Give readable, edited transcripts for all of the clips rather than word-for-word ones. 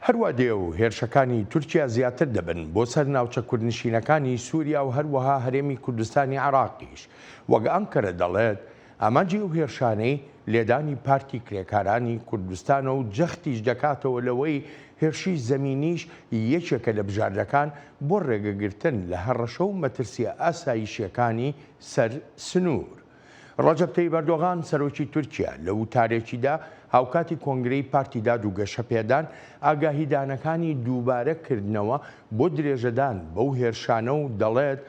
هەروا دێ و هێرشەکانی تورکیا زیاتر دەبن بۆ سەر ناوچە کوردنشینەکانی سووریا و هەروەها هەرێمی کوردستانی عێراقیش. وەک ئەنکەرە دەڵێت، ئامانجی ئەو هێرشانەی لێدانی پارتی کرێکارانی کوردستانە و جەختیش دەکاتەوە لەوەی هێرشی زەمینیش یەکێکە لە بژاردەکان بۆ ڕێگەگرتن لە هەڕەشە و مەترسییە ئاسایشییەکانی سەر سنوور. ڕەجەب تەیب ئەردۆغان، سەرۆکی تورکیا لە وتارێکیدا هاوکاتی کۆنگرەی پارتی داد و گەشەپێدان، ئاگاهیدانەکانی دووبارە کردنەوە بۆ درێژەدان بەو هێرشانە و دەڵێت،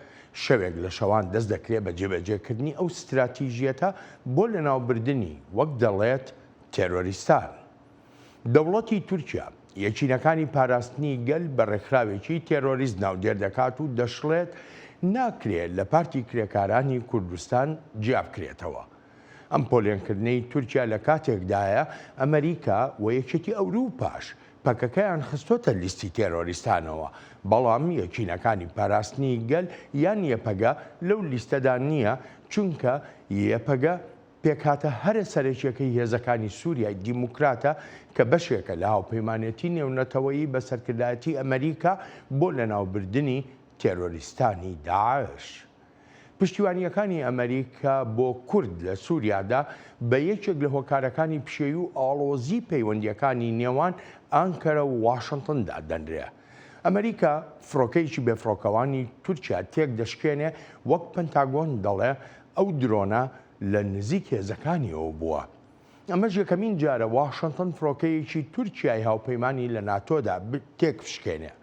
شەوێک لە شەوان دەست دەکرێ بە جێبەجێکردنی ئەو ستراتیژیەتە بۆ لەناوبردنی وەک دەڵێت تێرۆریستان. دەوڵەتی تورکیا یەکینەکانی پاراستنی گەل بە ڕێکخراوێکی تێرۆریست ناودێر دەکات و دەشڵێت ناکرێ لە پارتی کرێکارانی کوردستان جیابکرێتەوە. ئەم پۆلێنکردنەی تورکیا لە کاتێکدایە ئەمەریکا و یەکێتی ئەوروپاش پەکەکەیان خستۆتە لیستی تێرۆریستانەوە، بەڵام یەکینەکانی پاراستنی گەل یان یەپەگە لەو لیستەدا نییە، چونکە یەپەگە پێکهاتە هەرە سەرەکیەکەی هێزەکانی سوریای دیموکراتە کە بەشێکە لە هاوپەیمانێتی نێونەتەوەیی بە سەرکردایەتی ئەمەریکا بۆ لەناوبردنی تێرۆریستانی داعش. پشتیوانییەکانی ئەمەریکا بۆ کورد لە سوریادا بە یەکێک لە هۆکارەکانی پشێوی و ئاڵۆزی پەیوەندییەکانی نێوان ئانکەرە و واشنتن دادەنرێ. ئەمەریکا فڕۆکەیەکی بێفڕۆکەوانی تورکیا تێکدەشکێنێ، وەک پنتاگۆن دەڵێ ئەو درۆنە لە نزیک هێزەکانیەوە بووە. ئەمەش یەکەمین جارە واشنتن فڕۆکەیەکی تورکیای هاوپەیمانی لە ناتۆدا تێکبشکێنێ.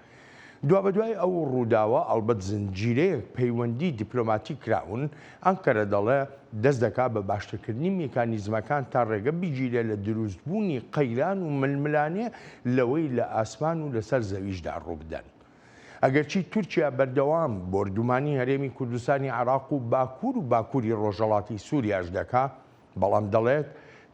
دوابەدوای ئەو ڕووداوە ئەڵبەت زنجیرەیەک پەیوەندی دیپلۆماتی کراون، ئەنقەرە دەڵێ دەست دەکا بە باشترکردنی میکانیزمەکان تا ڕێگە بگیرێ لە دروستبوونی قەیران و ململانێ لەوەی لە ئاسمان و لەسەر زەویشدا ڕووبدەن. ئەگەرچی تورکیا بەردەوام بۆردومانی هەرێمی کوردستانی عێراق و باکوور و باکووری ڕۆژهەڵاتی سووریاش دەکا، بەڵام دەڵێت،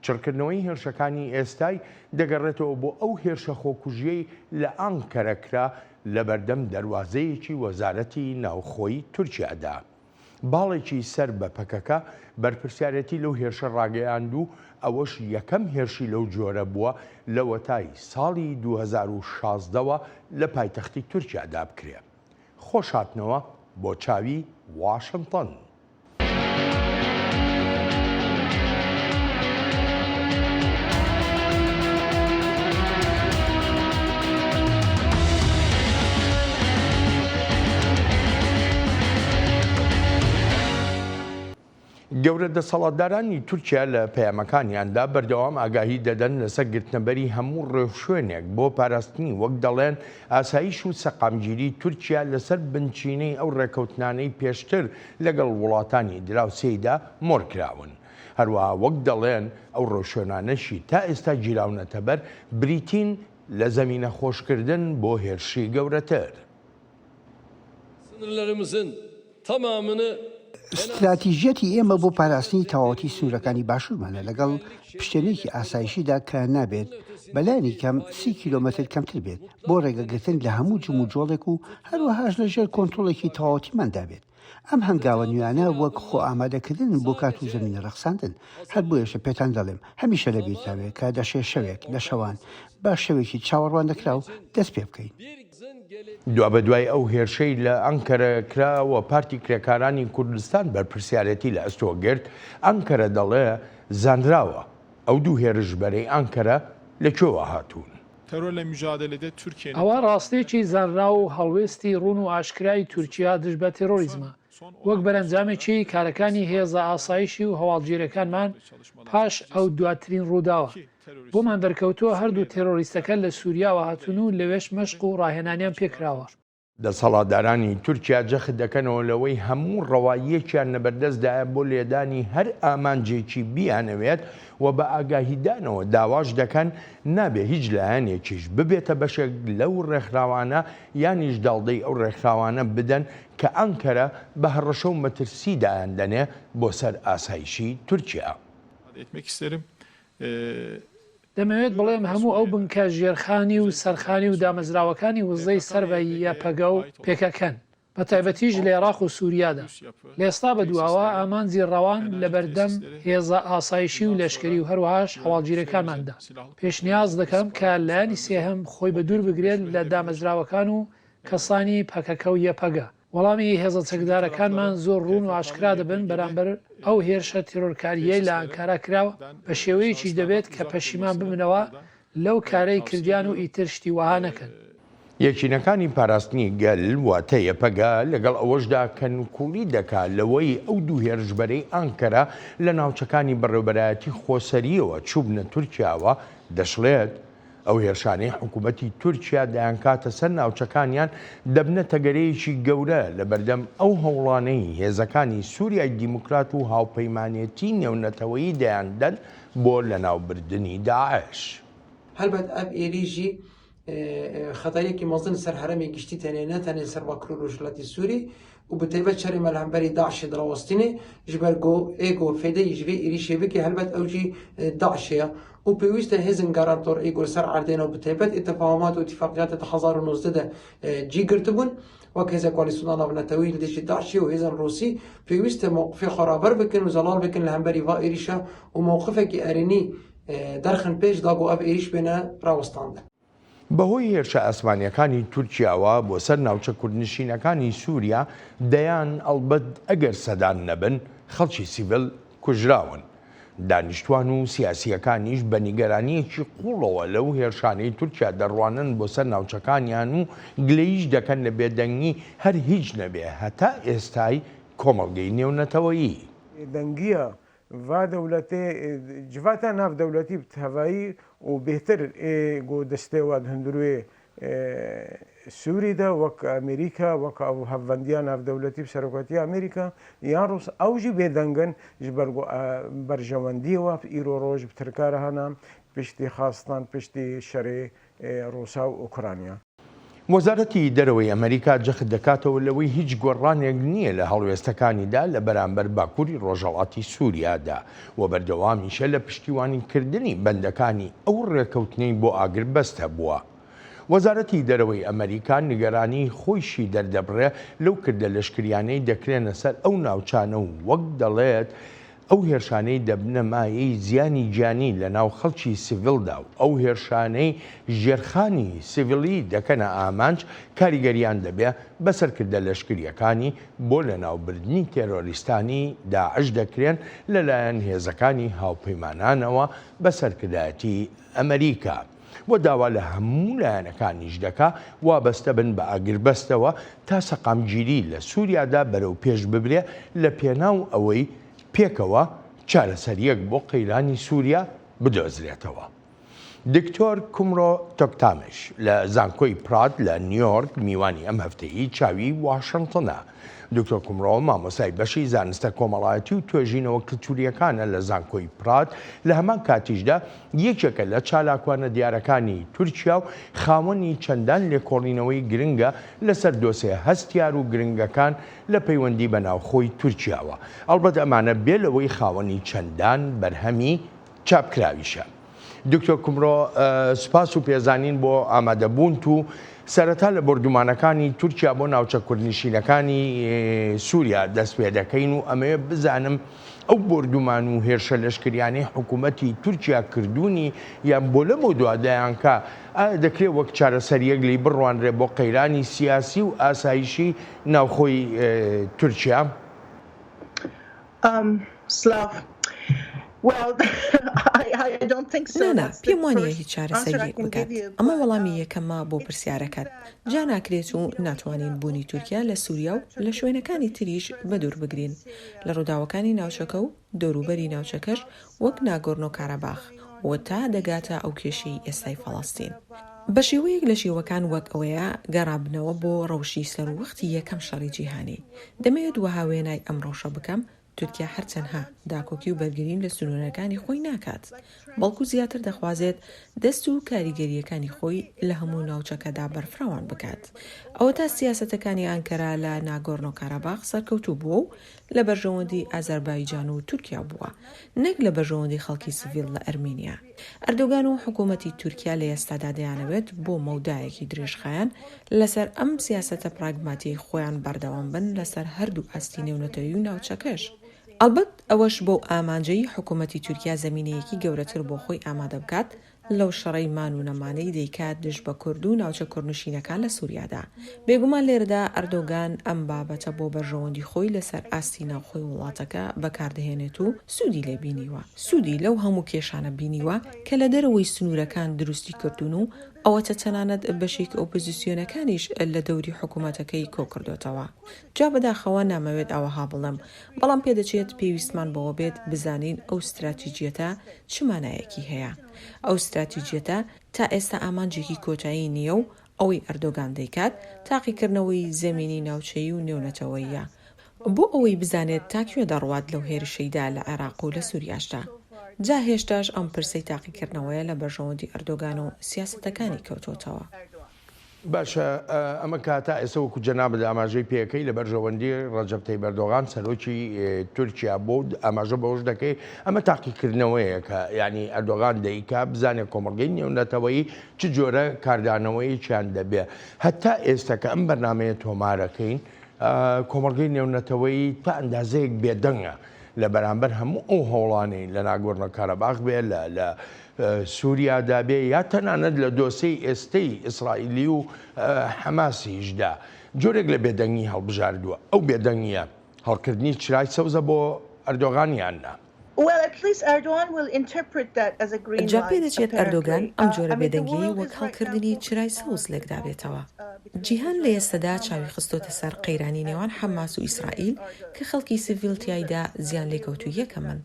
چڕکردنەوەی هێرشەکانی ئێستای دەگەڕێتەوە بۆ ئەو هێرشە خۆکوژییەی لە ئانکەرە کرا لەبەردەم دەروازەیەکی وەزارەتی ناوخۆی تورکیادا. باڵێکی سەر بە پەکەکە بەرپرسیارێتی لەو هێرشە ڕاگەیاند و ئەوەش یەکەم هێرشی لەو جۆرە بووە لەوەتای ساڵی 2016 وە لە پایتەختی تورکیادا بکرێ. خۆش هاتنەوە بۆ چاوی واشنتن. گەورە دەسەڵاتدارانی تورکیا لە پەیامەکانیاندا بەردەوام ئاگاهی دەدەن لەسەر گرتنەبەری هەموو ڕێوشوێنێک بۆ پاراستنی وەک دەڵێن ئاسایش و سەقامگیری تورکیا لەسەر بنچینەی ئەو ڕێکەوتنانەی پێشتر لەگەڵ وڵاتانی دراوسێیدا مۆرکراون. هەروەها وەک دەڵێن ئەو ڕێوشوێنانەشی تا ئێستا گیراونەتەبەر بریتین لە زەمینە خۆشکردن بۆ هێرشی گەورەتر. Sınırlarımızın tamamını ستراتیژیەتی ئێمە بۆ پاراستنی تەواوەتی سنوورەکانی باشوورمانە لەگەڵ پشتێنەیەکی ئاسایشیدا کە نابێت بەلایەنی کەم 30 کیلۆمەتر کەمتر بێت بۆ ڕێگەگرتن لە هەموو جموجۆڵێک و هەروەهاش لە ژێر کۆنترۆڵێکی تەواوەتیماندا بێت. ئەم هەنگاوە نوێیانە وەک خۆ ئامادەکردنن بۆ کات و زەمینە ڕەخساندن. هەر بۆیەشە پێتان دەڵێم هەمیشە لەبیرتان بێت کە دەشێ شەوێک لە شەوان بە شەوێکی چاوەڕواننەکراو دەست پێ بکەین. دوابەدوای ئەو هێرشەی لە ئەنکەرە کرا و پارتی کرێکارانی کوردستان بەرپرسیارێتی لە ئەستۆ گرت، ئەنکەرە دەڵێ زانراوە ئەو دوو هێرشبەرەی ئەنکەرە لە کوێوە هاتوون. ئەوە ڕاستییەکی زانراو و هەڵوێستی ڕوون و ئاشکرای تورکیا دژ بە تێرۆریزمە، وەک بەرەنجامێکی کارەکانی هێزە ئاسایشی و هەواڵگیرەکانمان پاش ئەو دواترین ڕووداوە، بۆمان دەرکەوتووە هەردوو تێرۆریستەکە لە سوریاوە هاتوون و لەوێش مەشق و ڕاهێنانیان پێکراوە. دەسەڵاتدارانی تورکیا جەخت دەکەنەوە لەوەی هەموو ڕەواییەکیان لەبەردەستدایە بۆ لێدانی هەر ئامانجێکی بیانەوێت و بە ئاگاهیدانەوە داواش دەکەن نابێ هیچ لایەنێکیش ببێتە بەشێک لەو ڕێکخراوانە یانیش داڵدەی ئەو ڕێکخراوانە بدەن کە ئەنکەرە بە هەڕەشە و مەترسی دایاندەنێ بۆ سەر ئاسایشی تورکیا. دەمەوێت بڵێم هەموو ئەو بنکە ژێرخانی و سەرخانی و دامەزراوەکانی وزەی سەر بە یەپەگە و پێکەکەن. بەتایبەتیش لە ئێراق و سوریادا. لە ئێستا بەدواوە ئامانجی ڕەوان لەبەردەم هێزە ئاسایشی و لەشکری و هەروەهاش هەواڵگیرەکانماندا. پێشنیاز دەکەم کە لایەنی سێهەم خۆی بەدوور بگرێت لە دامەزراوەکان و کەسانی پەکەکە و یەپەگە. وەڵامی هێزە چەکدارەکانمان زۆر ڕوون و ئاشکرا دەبن بەرامبەر ئەو هێرشە تیرۆرکارییەی لە ئانکارا کراوە، بە شێوەیەکیش دەبێت کە پەشیمان ببنەوە لەو کارەی کردیان و ئیتر شتی وەها نەکەن. یەکینەکانی پاراستنی گەل واتە یەپەگە لەگەڵ ئەوەشدا کە نکوڵی دەکا لەوەی ئەو دوو هێرشبەرەی ئانکەرە لە ناوچەکانی بەڕێوبەرایەتی خۆسەرییەوە چووبنە تورکیاوە، دەشڵێت، ئەو هێرشانەی حکوومەتی تورکیا دەیانکاتە سەر ناوچەکانیان دەبنە تەگەرەیەکی گەورە لەبەردەم ئەو هەوڵانەی هێزەکانی سووریای دیموکرات و هاوپەیمانێتی نێونەتەوەیی دەیاندەن بۆ لەناوبردنی داعش. هەلبەت ئەڤ ئێریش ژی خەتەریەکی مەزن سەر هەرەمێ گشتی تەنێ نە تەنێ سەر باکور و ڕۆژهەلاتی سووری و bi taybet şerê me li hemberî DAIŞ'ê dirawestînê ji ber ku ê ku fêdeyî ji vê êrîşê bike helbet ew jî DAIŞ'ê ye û pêwîst e hêzên garantor ê ku li ser erdê ne û bi taybet ê tefahumat û îtîfaqiyatê 2019 de cî girtibûn wek hêza koalîsyona navnetewî li dijî DAIŞ'ê û hêzên Rûsî pêwîst e mewqifê xwe raber bikin û zelal bikin li hemberî va êrîşa û mewqifekî erênî derxin pêş da ku ev êrîş bêne rawestandin. بەهۆی هێرشە ئاسمانییەکانی تورکیاوە بۆ سەر ناوچە کوردنشینەکانی سووریا، دەیان، ئەڵبەت ئەگەر سەدان نەبن، خەڵکی سیڤیل کوژراون. دانیشتوان و سیاسییەکانیش بە نیگەرانییەکی قووڵەوە لەو هێرشانەی تورکیا دەڕوانن بۆ سەر ناوچەکانیان و گلەییش دەکەن لە بێدەنگی هەر هیچ نەبێ هەتا ئێستای کۆمەڵگەی نێونەتەوەیی. بێدەنگییە ڤا دەولەتێ جڤاتا ناڤدەولەتی ب تەڤایی و بێهتر ئێ گۆ دەستێ وا د هندروێ سووری دە وەک ئامریکا وەک ئەو هەڤبەندیا ناڤدەولەتی ب سەرۆکەتیا ئامریکا یان ڕووس ئەو ژی بێدەنگن ژ بەر گۆ بەرژەوەندیێ وا ب ئیرۆ ڕۆژ ب ترکا رە هەنە پشتی خاستان پشتی شەرێ ڕووسا و ئوکرانیا. وەزارەتی دەرەوەی ئەمەریکا جەخت دەکاتەوە لەوەی هیچ گۆڕانێک نییە لە هەڵوێستەکانیدا لە بەرامبەر باکووری ڕۆژهەڵاتی سووریادا و بەردەوامیشە لە پشتیوانیکردنی بەندەکانی ئەو ڕێکەوتنەی بۆ ئاگربەست هەبووە. وەزارەتی دەرەوەی ئەمەریکا نیگەرانیی خۆیشی دەردەبڕێ لەو کردە لەشکریانەی دەکرێنە سەر ئەو ناوچانە و وەک دەڵێت ئەو هێرشانەی دەبنە مایەی زیانی گیانی لە ناو خەڵکی سیڤیلدا و ئەو هێرشانەی ژێرخانی سیڤیلی دەکەنە ئامانج کاریگەریان دەبێ بەسەر کردە لەشکرییەکانی بۆ لەناوبردنی تێرۆریستانی داعش دەکرێن لەلایەن هێزەکانی هاوپەیمانانەوە بە سەرکردایەتی ئەمەریکا. و داوا لە هەموو لایەنەکانیش دەکا وابەستە بن بە ئاگربەستەوە تا سەقامگیری لە سوریادا بەرەو پێش ببرێ لە پێناو ئەوەی پێکەوە چارەسەرییەک بۆ قەیرانی سوریا بدۆزرێتەوە. دکتۆر کومرۆ تۆکتامش لە زانکۆی پرات لە نیۆرک میوانی ئەم هەفتەیی چاوی واشنتنە. دکتۆر کومرۆ مامۆستای بەشی زانستە کۆمەڵایەتی و توێژینەوە کلتورییەکانە لە زانکۆی پرات، لە هەمان کاتیشدا یەکێکە لە چالاکوانە دیارەکانی تورکیا و خاوەنی چەندان لێکۆڵینەوەی گرنگە لەسەر دۆسێ هەستیار و گرنگەکان لە پەیوەندی بە ناوخۆی تورکیاوە، ئەڵبەت ئەمانە بێ لەوەی خاوەنی چەندان بەرهەمی چاپکراویشە. دکتۆر کومرۆ سوپاس و پێزانین بۆ ئامادەبوونت و سەرەتا لە بۆردومانەکانی تورکیا بۆ ناوچە کوردنشینەکانی سووریا دەست پێ دەکەین و ئەمەوێ بزانم ئەو بۆردومان و هێرشە لەشکریانەی حکوومەتی تورکیا کردوونی یان بۆ لەمەو دوا دەیانکا ئایا دەکرێ وەک چارەسەرییەک لێی بڕوانرێ بۆ قەیرانی سیاسی و ئاسایشی ناوخۆی تورکیا؟ نا نا، پێم وانییە هیچ چارەسەرییەک بکات. ئەمە وەڵامی یەکەمە بۆ پرسیارەکەت. جا ناکرێت و ناتوانین بوونی تورکیا لە سوریا و لە شوێنەکانی تریش بەدوور بگرین لە ڕووداوەکانی ناوچەکە و دەوروبەری ناوچەکەش وەک ناگۆرنۆ کاراباخ و تا دەگاتە ئەو کێشەی ئێستای فەڵەستین. بە شێوەیەک لە شێوەکان وەک ئەوەیە گەڕابنەوە بۆ ڕەوشی سەروەختی یەکەم شەڕی جیهانی. دەمەوێت وەها وێنای ئەم ڕەوشە بکەم، تورکیا هەر تەنها داکۆکی و بەرگری لە سنوورەکانی خۆی ناکات، بەڵکو زیاتر دەخوازێت دەست و کاریگەرییەکانی خۆی لە هەموو ناوچەکەدا بەرفراوان بکات. ئەوەتا سیاسەتەکانی ئانکەرا لە ناگۆرنۆ کاراباخ سەرکەوتوو بووە و لە بەرژەوەندی ئازەربایجان و تورکیا بووە، نەک لە بەرژەوەندی خەڵکی سڤیل لە ئەرمینیا. ئەردۆگان و حکوومەتی تورکیا لە ئێستادا دەیانەوێت بۆ مەودایەکی درێژخایەن لەسەر ئەم سیاسەتە پراگماتیەی خۆیان بەردەوام بن لەسەر هەردوو ئاستی نێونەتەوەیی و ناوچەکەش. ئەڵبەت ئەوەش بەو ئامانجەی حکوومەتی تورکیا زەمینەیەکی گەورەتر بۆ خۆی ئامادە بکات لەو شەڕەی مان و نەمانەی دەیکات دژ بە کورد و ناوچە کوردنشینەکان لە سوریادا. بێگومان لێرەدا ئەردۆگان ئەم بابەتە بۆ بەرژەوەندی خۆی لەسەر ئاستی ناوخۆی وڵاتەکە بەکاردەهێنێت و سوودی لێ بینیوە. سوودی لەو هەموو کێشانە بینیوە کە لە دەرەوەی سنوورەکان دروستی کردوون و ئەوەتە تەنانەت بەشێکی ئۆپۆزیسیۆنەکانیش لە دەوری حکوومەتەکەی کۆکردۆتەوە. جا بەداخەوە نامەوێت ئاوەها بڵێم، بەڵام پێدەچێت پێویستمان بەوە بێت بزانین ئەو ستراتیجیەتە چ مانایەکی هەیە. ئەو ستراتیجیەتە تا ئێستا ئامانجێکی کۆتایی نییە و ئەوەی ئەردۆگان دەیکات تاقیکردنەوەی زەمینی ناوچەیی و نێونەتەوەییە بۆ ئەوەی بزانێت تا کوێ دەڕوات لەو هێرشەیدا لە عێراق و لە سوریاشدا. جا هێشتاش ئەم پرسەی تاقیکردنەوەیە لە بەرژەوەندی ئەردۆگان و سیاسەتەکانی کەوتۆتەوە. باشە ئەمە کە تا ئێستا وەکو جەنابت ئاماژەی پێکەی لە بەرژەوەندی ڕەجەب تەیب ئەردۆغان سەرۆکی تورکیا بۆ ئاماژە بەوەش دەکەی ئەمە تاقیکردنەوەیەکە یعنی ئەردۆغان دەیکا بزانێت کۆمەڵگەی نێونەتەوەیی چ جۆرە کاردانەوەیەکیان دەبێ هەتا ئێستا کە ئەم بەرنمەیە تۆمارەکەین کۆمەڵگەی نێونەتەوەیی تا ئەندازەیەک بێدەنگە لە بەرامبەر هەموو ئەو هەوڵانەی لە ناگۆرنۆ کاراباخ بێ لە لە سوریادا بێ یا تەنانەت لە دۆسێی ئێستەی ئیسرائیلی و حەماسیشدا جۆرێک لە بێدەنگی هەڵبژاردووە. ئەو بێدەنگییە هەڵکردنی چرای سەوزە بۆ ئەردۆغان یان نا؟ جا پێدەچێت ئەردۆگان ئەم جۆرە بێدەنگییەی وەک هەڵکردنی چرای سەوز لێکدابێتەوە. جیهان لە ئێستەدا چاوی خستۆتە سەر قەیرانی نێوان حەماس و ئیسرائیل کە خەڵکی سڤیل تیایدا زیانلێکەوتووی یەکەمن،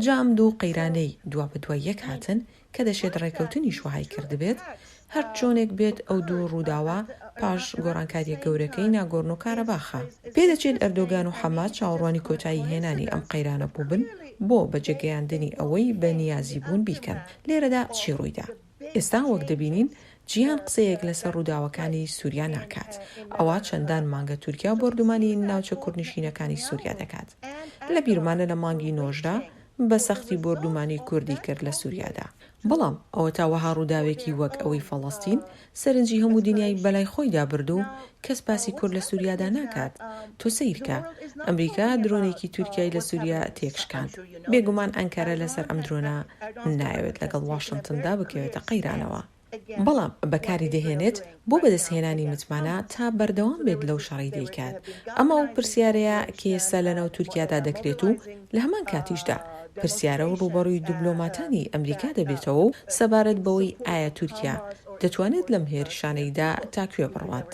جا ئەم دوو قەیرانەی دوابەدوای یەک هاتن کە دەشێت ڕێکەوتنیش وەهای کردبێت، هەرچۆنێک بێت ئەو دوو ڕووداوە پاش گۆڕانکارییە گەورەکەی ناگۆرنۆ کارەباخە. پێدەچێت ئەردۆگان و حەماس چاوەڕوانی کۆتایی هێنانی ئەم قەیرانە بووبن بۆ بەجێگەیاندنی ئەوەی بە نیازی بوون بیکەن. لێرەدا چی ڕوویدا؟ ئێستا وەک دەبینین جیهان قسەیەک لەسەر ڕووداوەکانی سوریا ناکات. ئەوا چەندان مانگە تورکیا بۆردومانی ناوچە کوردنشینەکانی سوریا دەکات. لە بیرمانە لە مانگی نۆشدا بە سەختی بۆردومانی کوردی کرد لە سوریادا. بەڵام ئەوەتا وەها ڕووداوێکی وەک ئەوەی فەڵەستین سەرنجی هەموو دنیای بەلای خۆیدا برد و کەس باسی کورد لە سوریادا ناکات. تۆ سەیرکە ئەمریکا درۆنێکی تورکیای لە سوریا تێکشکاند. بێگومان ئەنکەرە لەسەر ئەم درۆنە نایەوێت لەگەڵ واشنتندا بکەوێتە قەیرانەوە. بەڵام بەکاری دەهێنێت بۆ بەدەستهێنانی متمانە تا بەردەوام بێت لەو شەڕەی دەیکات. ئەمە ئەو پرسیارەیە کە ئێستا لەناو تورکیادا دەکرێت و لە هەمان کاتیشدا پرسیارە و ڕووبەڕووی دبلۆماتانی ئەمریکا دەبێتەوە و سەبارەت بەوەی ئایا تورکیا دەتوانێت لەم هێرشانەیدا تا کوێ بڕوات.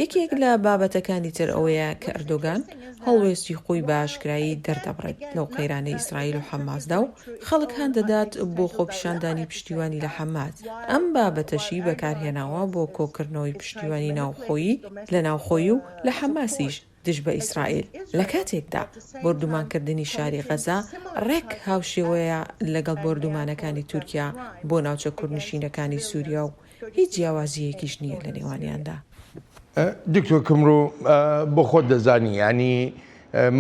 یەکێک لە بابەتەکانی تر ئەوەیە کە ئەردۆگان هەڵوێستی خۆی بە ئاشکرایی دەردەبڕێت لەو قەیرانەی ئیسرائیل و حەماسدا و خەڵک هان دەدات بۆ خۆپیشاندانی پشتیوانی لە حەماس، ئەم بابەتەشی بەکارهێناوە بۆ کۆکردنەوەی پشتیوانی ناوخۆیی لە ناوخۆی و لە حەماسیش دژ بە ئیسرائیل، لە کاتێکدا بۆردومانکردنی شاری غەزە ڕێک هاوشێوەیە لەگەڵ بۆردومانەکانی تورکیا بۆ ناوچە کوردنشینەکانی سوریا و هیچ جیاوازییەکیش نییە لە نێوانیاندا. دکتۆر کمرو بۆ خۆت دەزانی یانی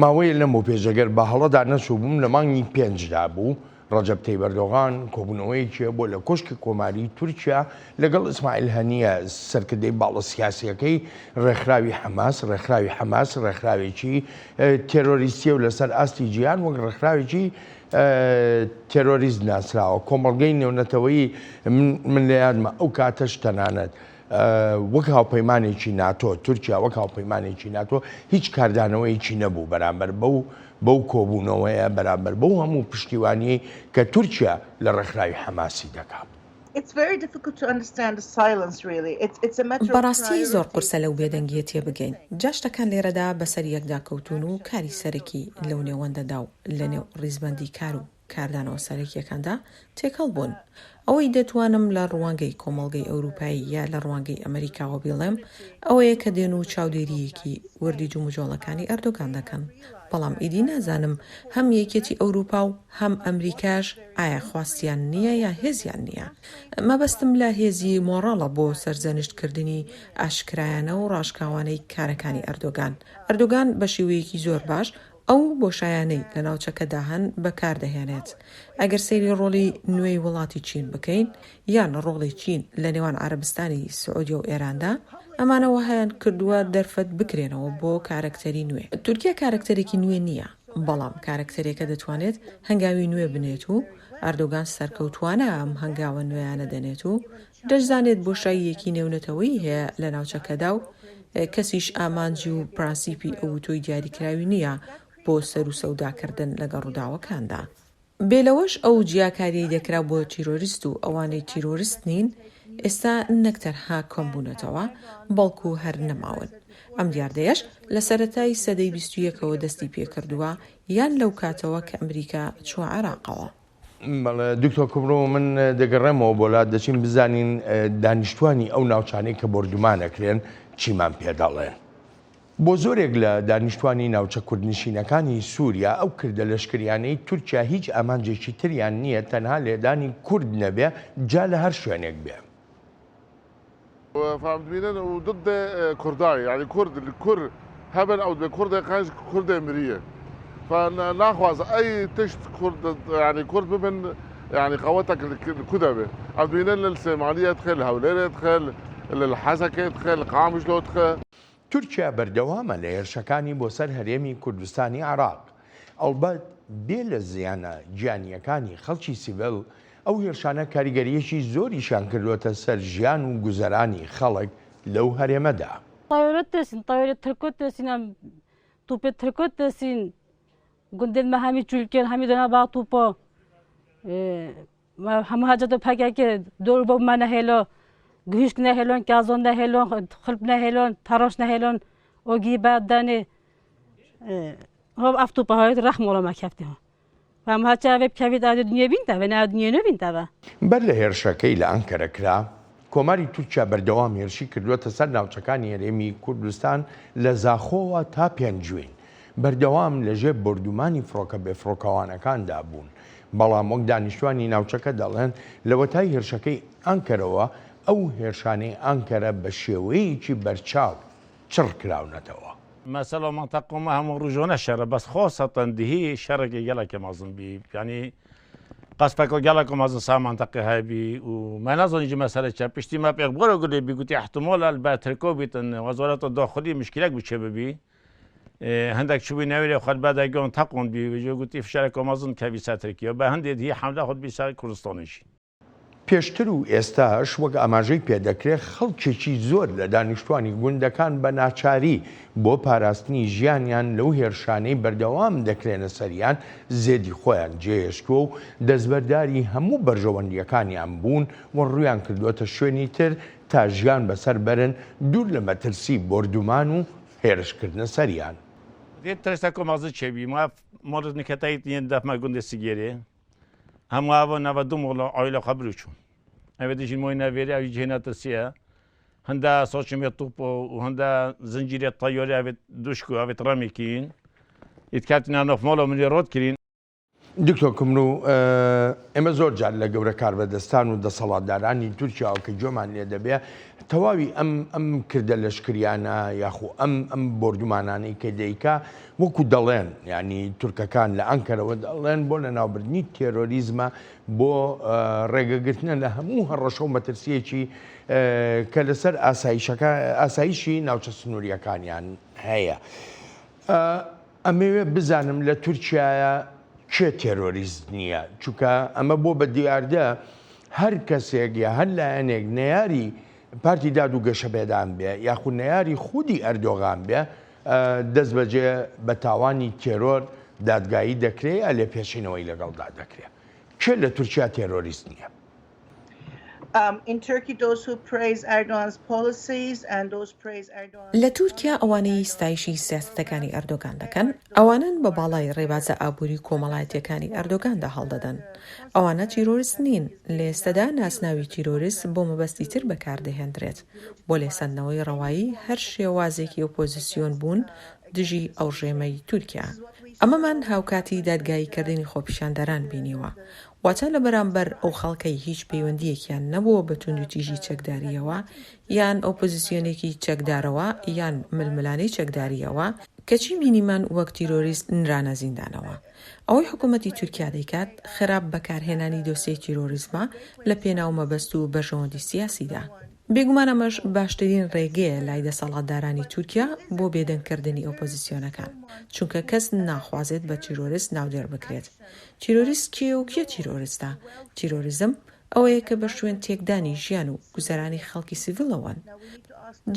ماوەیە لەمەو پێش ئەگەر بە هەڵەدا نەچووبووم لە مانگی پێنجدا بوو ڕەجەب تەیب ئەردۆغان کۆبوونەوەیەکی هەبووە لە کۆشکی کۆماری تورکیا لەگەڵ ئیسماعیل هەنیە سەرکردەی باڵە سیاسیەکەی ڕێکخراوی حەماس ڕێکخراوی حەماس ڕێکخراوێکی تێرۆریستیە و لەسەر ئاستی جیهان وەک ڕێکخراوێکی تێرۆریست ناسراوە کۆمەڵگەی نێونەتەوەیی من لە یادمە ئەو کاتەش تەنانەت وەک هاوپەیمانێکی ناتۆ، تورکیا وەک هاوپەیمانێکی ناتۆ هیچ کاردانەوەیەکی نەبوو بەرامبەر بەو بەو کۆبوونەوەیە، بەرامبەر بەو هەموو پشتیوانیەی کە تورکیا لە ڕێکخراوی حەماسی دەکا. بەڕاستی زۆر قورسە لەو بێدەنگییە تێبگەین. جا شتەکان لێرەدا بەسەر یەکدا کەوتوون و کاری سەرەکی لەو نێوەندەدا و لەنێو ڕیزبەندی کار و کاردانەوە سەرەکییەکاندا تێکەڵ بوون. ئەوەی دەتوانم لە ڕوانگەی کۆمەڵگەی ئەوروپایی یا لە ڕوانگەی ئەمەریکاوە بیڵێم ئەوەیە کە دێن و چاودێرییەکی وردی جموجۆڵەکانی ئەردۆگان دەکەن. بەڵام ئیدی نازانم هەم یەکێتی ئەوروپا و هەم ئەمریکاش ئایا خواستیان نییە یا هێزیان نییە. مەبەستم لە هێزی مۆڕاڵە بۆ سەرزەنشتکردنی ئاشکرایانە و ڕاشکاوانەی کارەکانی ئەردۆگان. ئەردۆگان بە شێوەیەکی زۆر باش. ئەو بۆشایانەی لە ناوچەکەدا هەن بەکاردەهێنێت. ئەگەر سەیری ڕۆڵی نوێی وڵاتی چین بکەین، یان ڕۆڵی چین لە نێوان عەرەبستانی سعودیە و ئێراندا، ئەمانە وەهایان کردووە دەرفەت بکرێنەوە بۆ کارەکتەری نوێ. تورکیا کارەکتەرێکی نوێ نییە، بەڵام کارەکتەرێکە دەتوانێت هەنگاوی نوێ بنێت و ئەردۆگان سەرکەوتووانە ئەم هەنگاوە نوێیانە دەنێت و دەشزانێت بۆشاییەکی نێونەتەوەیی هەیە لە ناوچەکەدا و کەسیش ئامانج و پرەنسیپی ئەوتۆی دیاریکراوی نییە بۆ سەروسەوداکردن لەگەڵ ڕووداوەکاندا. بێ لەوەش ئەو جیاکاریەی دەکرا بۆ تیرۆریست و ئەوانەی تیرۆرست نین ئێستا نەک تەنها کەمبوونەتەوە بەڵکو هەر نەماون. ئەم دیاردەیەش لە سەرەتای سەدەی بیستویەکەوە دەستی پێکردووە یان لەو کاتەوە کە ئەمریکا چووە عێراقەوە. بەڵێ دکتۆر کوبرو من دەگەڕێمەوە بۆ لات دەچین بزانین دانیشتوانی ئەو ناوچانەی کە بۆردومان ئەکرێن چیمان پێ دەڵێن. بۆ زۆرێک لە دانیشتوانی ناوچە کوردنشینەکانی سوریا ئەو کردە لەشکریانەی تورکیا هیچ ئامانجێکی تریان نییە تەنها لێدانی کورد نەبێ جا لە هەر شوێنێک بێ. فام دبینن و ضد کوردای یعنی کورد کور هەبن ئەو دبێ کوردێ قەنج کوردێ مریە فناخواز ئەی تشت کورد یعنی کورد ببن یعنی قوتك لكو دبێ ئەم دبینن للسلێمانیە دخل هەولێرێ دخل للحەسەکێ دخل قامشلۆ دخل. تورکیا بەردەوامە لە هێرشەکانی بۆ سەر هەرێمی کوردستانی عێراق، ئەڵبەت بێ لە زیانە گیانییەکانی خەڵکی سیڤیل، ئەو هێرشانە کاریگەرییەکی زۆریشیان کردووەتە سەر ژیان و گوزەرانی خەڵک لەو هەرێمەدا. طیارە ترسین طیارە ترکۆ ترسین ئەم توپێ ترکۆ ترسین گوندێن مە هەمی چولکێن هەمی دەنا با توپۆ هەموو هەجەتە پەکەکە دۆر بۆ مە نەهێلۆ گویشک نەهێلۆن کازۆن نەهێلۆن خلپ نەهێلۆن تەڕۆش نەهێلۆن ئۆگی باد دانێ هۆ ئەف توپە هاوێت ڕەخ مۆڵە مە کەفتێ هەم هەچە ئەوێ بکەوێت ئادێ دنیێ بین تاوێ نا دنیێ نبین تاوە. بەر لە هێرشەکەی لە ئەنکەرە کرا، کۆماری تورکیا بەردەوام هێرشی کردووەتە سەر ناوچەکانی هەرێمی کوردستان لە زاخۆوە تا پێنجوین، بەردەوام لەژێر بۆردومانی فڕۆکە بێفڕۆکەوانەکاندا بوون، بەڵام وەک دانیشتوانی ناوچەکە دەڵێن لەوەتای هێرشەکەی ئەنکەرەوە ئەو هێرشانەی ئەنکەرە بە شێوەیەکی بەرچاو چڕ کراونەتەوە. مەسەلا مەنتەقە مە هەموو ڕوژانە شەرە بەس خاسەتەن دهی شەرەکێ گەلەکێ مەزن بی یانی قەسفەکە گەلەکە مەزن سا مەنتەقێ هەبی و مە نەزانی جی مەسەلە چە پشتی مە پێغبەرە گولێ بی گوتی احتمالە بە ترکۆ بیتن وەزارەتە داخلی مشکلەک بچێ ببی هەندێک چوبی ناوێ خۆت بەدەگەون تەقۆن بی وێژە گوتی فشارەکە مەزن کەوی سەر ترکیە بە هەندێ دهی حەملە خۆت بی سەر کوردستانیشی. پێشتر و ئێستاش وەک ئاماژەی پێدەکرێت خەڵکێکی زۆر لە دانیشتوانی گوندەکان بە ناچاری بۆ پاراستنی ژیانیان لەو هێرشانەی بەردەوام دەکرێنە سەریان زێدی خۆیان جێهێشتووە و دەستبەرداری هەموو بەرژەوەندییەکانیان بوون و ڕوویان کردووەتە شوێنی تر تا ژیان بەسەر بەرن دوور لە مەترسی بۆردومان و هێرشکردنە سەریان. دێت ترسەکۆ مەزن چێبی ما مۆڵت نکەتایت نیە دەفمە گوندێ سگێرێ هەموو ئاوە ناوە دوو مۆڵە ئایلە خە برو چوون ئەوێ دژین مۆی ناوێری ئەوی جێ ناترسیە هەندا سۆچمێ توپ و هەندا زنجیرێ تەیۆری ئەوێت دوشک و ئەوێت ڕەمیکین ئیتکاتنا نۆف مۆڵە منی ڕۆت کرین. دکتۆر کومرو ئێمە زۆر جار لە گەورە کاربەدەستان و دەسەڵاتدارانی تورکیاوە کە گوێمان لێ دەبێ تەواوی ئەم ئەم کردە لەشکریانە یاخو ئەم ئەم بۆردومانانەی کە دەیکا وەکو دەڵێن یانی تورکەکان لە ئەنکەرەوە دەڵێن بۆ لەناوبردنی تێرۆریزمە بۆ ڕێگەگرتنە لە هەموو هەڕەشە و مەترسیەکی کە لەسەر ئاسایشەکە ئاسایشی ناوچە سنووریەکانیان هەیە. ئەمەوێ بزانم لە تورکایە کێ تێرۆریست نییە چونکە ئەمە بۆ بە دیاردە هەر کەسێک یا هەر لایەنێک نەیاری پارتی داد و گەشەپێدان بێ یاخود نەیاری خودی ئەردۆغان بێ دەستبەجێ بە تاوانی تێرۆر دادگایی دەکرێ یا لێپێچینەوەی لەگەڵدا دەکرێ؟ کێ لە تورکیا تێرۆریست نییە؟ لە تورکیا ئەوانەی ستایشی سیاسەتەکانی ئەردۆگان دەکەن، ئەوانەن بە باڵای ڕێبازە ئابووری و کۆمەڵایەتییەکانی ئەردۆگاندا هەڵدەدەن. ئەوانە تیرۆریست نین. لە ئێستەدا ناسناوی تیرۆریست بۆ مەبەستی تر بەکاردەهێندرێت. بۆ لێسەندنەوەی ڕەوایی هەر شێوازێکی ئۆپۆزیسیۆن بوون دژی ئەو ڕژێمەی تورکیا. ئەمەمان هاوکاتی دادگاییکردنی خۆپیشاندەران بینیوە. واتە لە بەرامبەر ئەو خەڵکەی هیچ پەیوەندییەکیان نەبووە بە توندوتیژی چەکدارییەوە یان ئۆپۆزیسیۆنێکی چەکدارەوە یان ململانێی چەکدارییەوە. کەچی بینیمان وەک تیرۆریست نرانە زیندانەوە. ئەوەی حکوومەتی تورکیا دەیکات، خراپ بەکارهێنانی دۆسیەی تیرۆریزمە لە پێناو مەبەست و بەرژەوەندی سیاسیدا. بێگومان ئەمەش باشترین رێگەیە لای دەسەڵاتدارانی تورکیا بۆ بێدەنگکردنی ئۆپۆزیسیۆنەکان، چونکە کەس ناخوازێت بە تیرۆریست ناودێڕ بکرێت. تیرۆریست کێیە و کێ تیرۆریستە؟ تیرۆریزم ئەوەیە کە بە شوێن تێکدانی ژیان و گوزەرانی خەڵکی سیڤیلەوەن.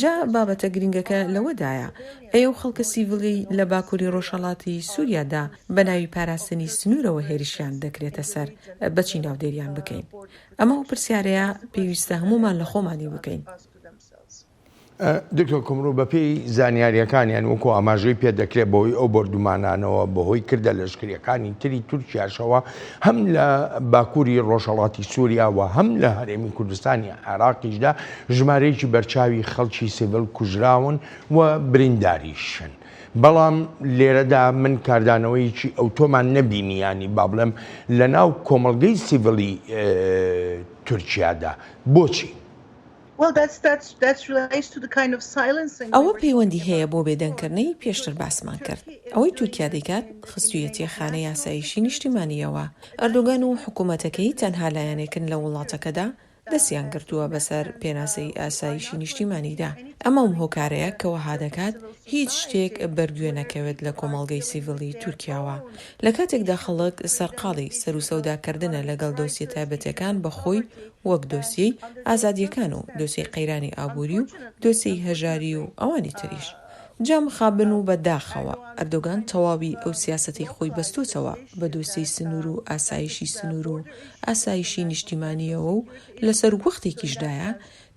جا بابەتە گرنگەکە لەوەدایە، ئەی ئەو خەڵکە سیڤیلەی لە باکوری ڕۆژهەڵاتی سوریادا بە ناوی پاراستنی سنورەوە هێرشیان دەکرێتە سەر، بە چی ناودێریان بکەین؟ ئەمە ئەو پرسیارەیە پێویستە هەموومان لە خۆمانی بکەین. دکتۆر کومرو بەپێی زانیاریەکان یان وەکو ئاماژەی پێ دەکرێت بەهۆی ئەو بۆردومانانەوە بەهۆی کردە لەشکریەکانی تری تورکیاشەوە هەم لە باکووری ڕۆژهەڵاتی سووریا و هەم لە هەرێمی کوردستانی عێراقیشدا ژمارەیەکی بەرچاوی خەڵکی سیڤل کوژراون و برینداریشن. بەڵام لێرەدا من کاردانەوەیەکی ئەوتۆمان نەبینی یانی با بڵێم لە ناو کۆمەڵگەی سیڤلی تورکیادا بۆچی؟ ئەوە پەیوەندی هەیە بۆ بێدەنگکردنەی پێشتر باسمان کرد. ئەوەی تورکیا دەیکات خستویەتیە خانەی ئاسایشی نیشتیمانییەوە. ئەردۆگان و حکومەتەکەی تەنها لایەنێکن لە وڵاتەکەدا دەستیان گرتووە بەسەر پێناسەی ئاسایشی نیشتیمانیدا. ئەمە ئەم هۆکارەیە کە وەها دەکات هیچ شتێک بەرگوێ نەکەوێت لە کۆمەڵگەی سیڤیلی تورکیاوە. لە کاتێکدا خەڵک سەرقاڵی سەروسەوداکردنە لەگەڵ دۆسیە تایبەتەکان بە خۆی وەک دۆسیەی ئازادییەکان و دۆسیەی قەیرانی ئابووری و دۆسیەی هەژاری و ئەوانی تریش. جا مخابن و بە داخەوە ئەردۆگان تەواوی ئەو سیاسەتەی خۆی بەستۆتەوە بە دۆسیەی سنوور و ئاسایشی سنوور و ئاسایشی نیشتیمانییەوە و لە سەروەختێکیشدایە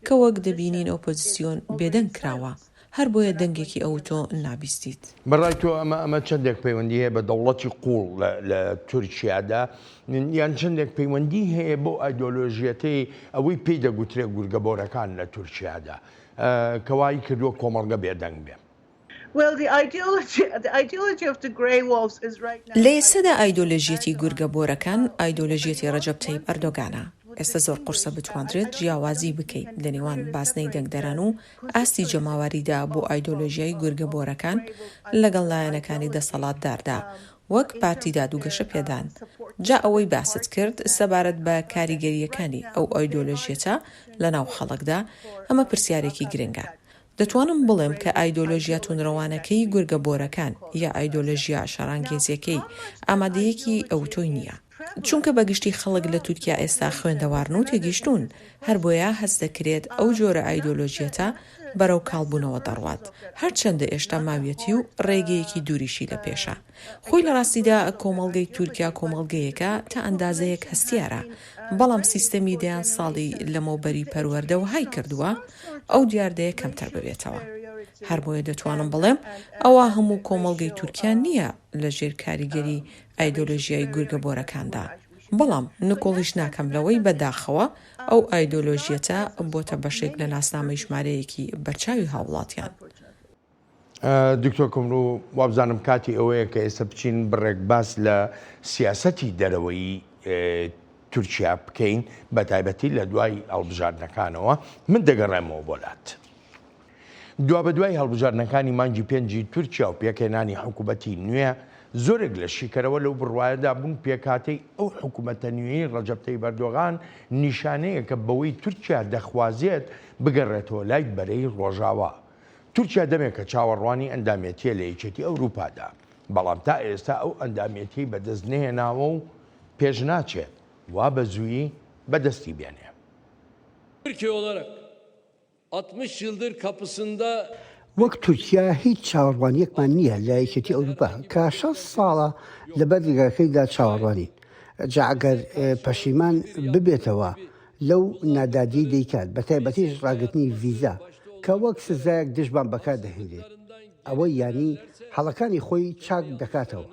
کە وەک دەبینین ئۆپۆزسیۆن بێدەنگ کراوە هەربۆیە دەنگێکی ئەوتۆ نابیستیت. بە ڕای تۆ ئەمە ئەمە چەندێک پەیوەندی هەیە بە دەوڵەتی قووڵ لە لە تورکیادا یان چەندێک پەیوەندی هەیە بەو ئایدۆلۆژیەتەی ئەوەی پێی دەگوترێ گورگە بۆرەکان لە تورکیادا کە وای کردووە کۆمەڵگە بێدەنگ بێ؟ لە ئێستەدا ئایدۆلۆژیەتی گورگە بۆرەکان ئایدۆلۆژیەتی ڕەجەب تەیب ئەردۆگانە. ئێستە زۆر قورسە بتواندرێت جیاوازی بکەیت لە نێوان بازنەی دەنگدەران و ئاستی جەماوەریدا بۆ ئایدۆلۆژیای گورگە بۆرەکان لەگەڵ لایەنەکانی دەسەڵاتداردا وەک پارتی داد و گەشەپێدان. جا ئەوەی باست کرد سەبارەت بە کاریگەرییەکانی ئەو ئایدۆلۆژیەتە لەناو خەڵکدا، ئەمە پرسیارێکی گرنگە. دەتوانم بڵێم کە ئایدۆلۆژیا توندڕەوانەکەی گورگە بۆرەکان یا ئایدۆلۆژیا شەڕانگێزیەکەی ئامادەیەکی ئەوتۆی نییە. چونکە بە گشتی خەڵک لە تورکیا ئێستا خوێندەوارن و تێگەیشتوون، هەربۆیە هەست دەکرێت ئەو جۆرە ئایدۆلۆژیەتە بەرەو کاڵبوونەوە دەڕوات، هەرچەندە ئێشتا ماویەتی و ڕێگەیەکی دووریشی لە پێشە. خۆی لە ڕاستیدا کۆمەڵگەی تورکیا کۆمەڵگەیەکە تا ئەندازەیەک هەستیارە، بەڵام سیستەمی دەیان ساڵی لەمەوبەری پەروەردە وەهای کردووە ئەو دیاردەیە کەمتر ببێتەوە. هەربۆیە دەتوانم بڵێم ئەوە هەموو کۆمەڵگەی تورکیا نییە لە ژێر کاریگەری ئایدۆلۆژیای گورگە بۆرەکاندا، بەڵام نکۆڵیش ناکەم لەوەی بە داخەوە ئەو ئایدۆلۆژیەتە بۆتە بەشێک لە ناسنامەی ژمارەیەکی بەرچاوی هاووڵاتیان. دکتۆر کومرو وابزانم کاتی ئەوەیە کە ئێستا بچین بڕێک باس لە سیاسەتی دەرەوەیی تورکیا بکەین بە تایبەتی لە دوای هەڵبژاردنەکانەوە من دەگەڕێمەوە بۆ لات. دوابەدوای هەڵبژاردنەکانی مانگی پێنجی تورکیا و پێکهێنانی حکوومەتی نوێ، زۆرێک لە شیکەرەوە لەو بڕوایەدا بوون پێکهاتەی ئەو حکوومەتە نوێیەی ڕەجەب تەیب ئەردۆغان نیشانەیەکە بەوەی تورکیا دەخوازێت بگەڕێتەوە لای بەرەی ڕۆژاوا. تورکیا دەمێکە چاوەڕوانی ئەندامێتییە لە یەکێتی ئەوروپادا، بەڵام تا ئێستا ئەو ئەندامێتیەی بەدەست نەهێناوە و پێشناچێت وا بە زوویی بەدەستی بێنێ. Türkiye olarak 60 yıldır kapısında وەک تورکیا هیچ چاوەڕوانییەکمان نییە لە یەکێتی ئەوروپا کە 60 ساڵە لەبەر دەرگاکەیدا چاوەڕوانین. جا ئەگەر پەشیمان ببێتەوە لەو نادادیەی دەیکات، بەتایبەتیش ڕاگرتنی ڤیزا کە وەک سزایەک دژمان بەکاردەهێنرێت، ئەوە یانی هەڵەکانی خۆی چاک دەکاتەوە.